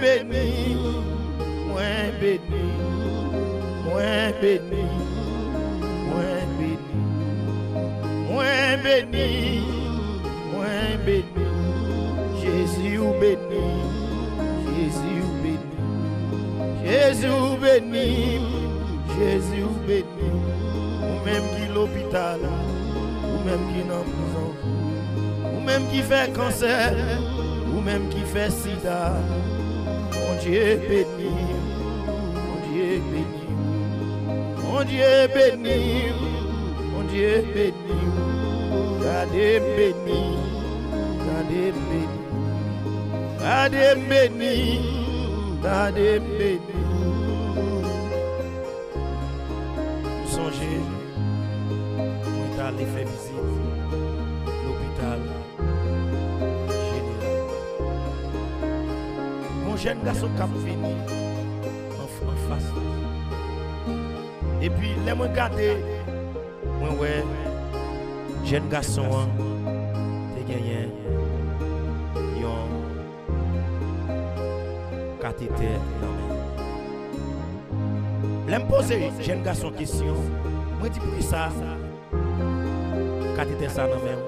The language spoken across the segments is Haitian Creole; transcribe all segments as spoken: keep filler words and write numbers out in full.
beni, mwen beni, mwen beni, mwen beni, mwen beni, mwen beni. Jezi ou beni, Jezi ou beni, Jezi ou beni, Jezi ou beni. Ou menm ki lopital, ou menm ki nan prizon, ou menm ki fè kansè, ou menm ki fè sida. Bondye beni, Bondye beni, Bondye beni, Bondye beni. Gade m beni, gade m beni, gade m beni, gade m beni. M sonje, mwen t ale fè vizit lopital jeneral. Yon jèn gason k ap vini an, anfas. Epi, lè mwen gade, mwen wè jèn gason an te genyen yon katetè nan men. Lè m poze jèn gason kesyon, mwen di, "Poukisa katetè sa nan men w?"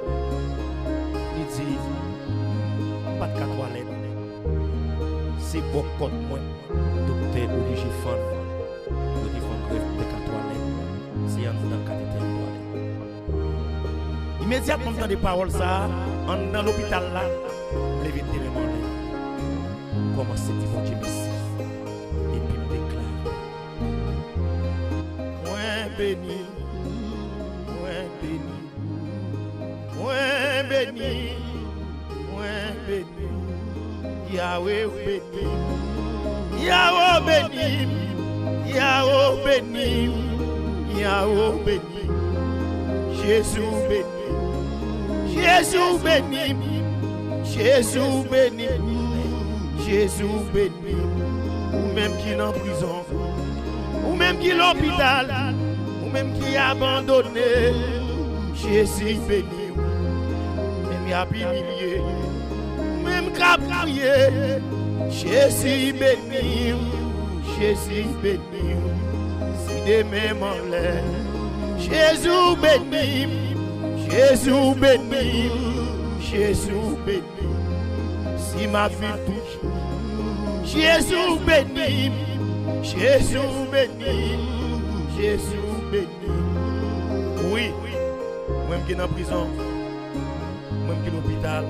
Li di, "M pa t ka twalèt. Se bò kòt mwen doktè oblije fann. Yo te fè yon grèf, m te ka twalèt. Se anndan katetè m twalèt." Imedyatman m tande pawòl sa a, anndan lopital la, m leve de men m anlè. M kòmanse di Bondye mèsi. Epi m deklare, mwen beni, mwen beni, mwen beni, mwen beni. Yawe ou beni m, Yawe ou beni m, Yawe ou beni m, Yawe ou beni m. Jezi ou beni m, Jezi ou beni m, Jezi ou beni m, Jezi ou beni m. Ou menm ki nan prizon, ou menm ki lopital, ou menm ki abandone, Jezi beni w. Ou menm y ap imilye, ou menm k ap kriye, Jezi beni w, Jezi beni w. Si de men m anlè, Jezi ou beni m, Jezi ou beni m, Jezi ou beni m. Si m ap viv touche, Jezi ou beni m, Jezi ou beni m, Jezi ou beni m. Wi, mwen m ki nan prizon, mwen m ki lopital,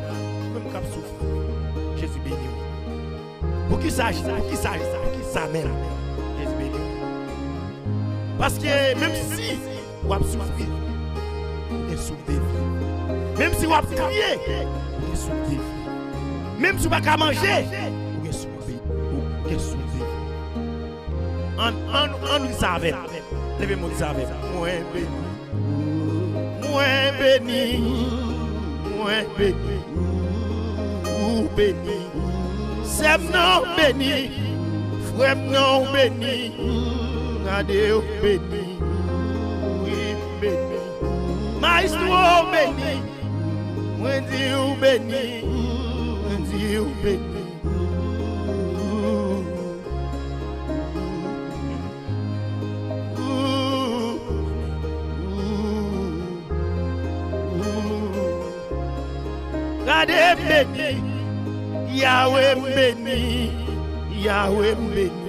mwen m k ap soufri, Jezi beni w. Poukisa, poukisa, poukisa menm? Jezi beni w. Paske menm si w ap soufri, ou gen souf de vi. Menm si w ap kriye, ou gen souf de vi. Menm si w pa ka manje, ou gen souf de, ou gen souf de vi. Ann, ann, ann li sa avè m. Leve men w, di sa avè m. Mwen beni. Mwen beni. Mwen beni. Ou beni. Sè m nan ou beni. Frè m nan ou beni. Gade ou beni. Wi, beni. Mayestwo ou beni. Mwen di ou beni. Mwen di ou beni. Gade m beni, Yawe m beni, Yawe m beni.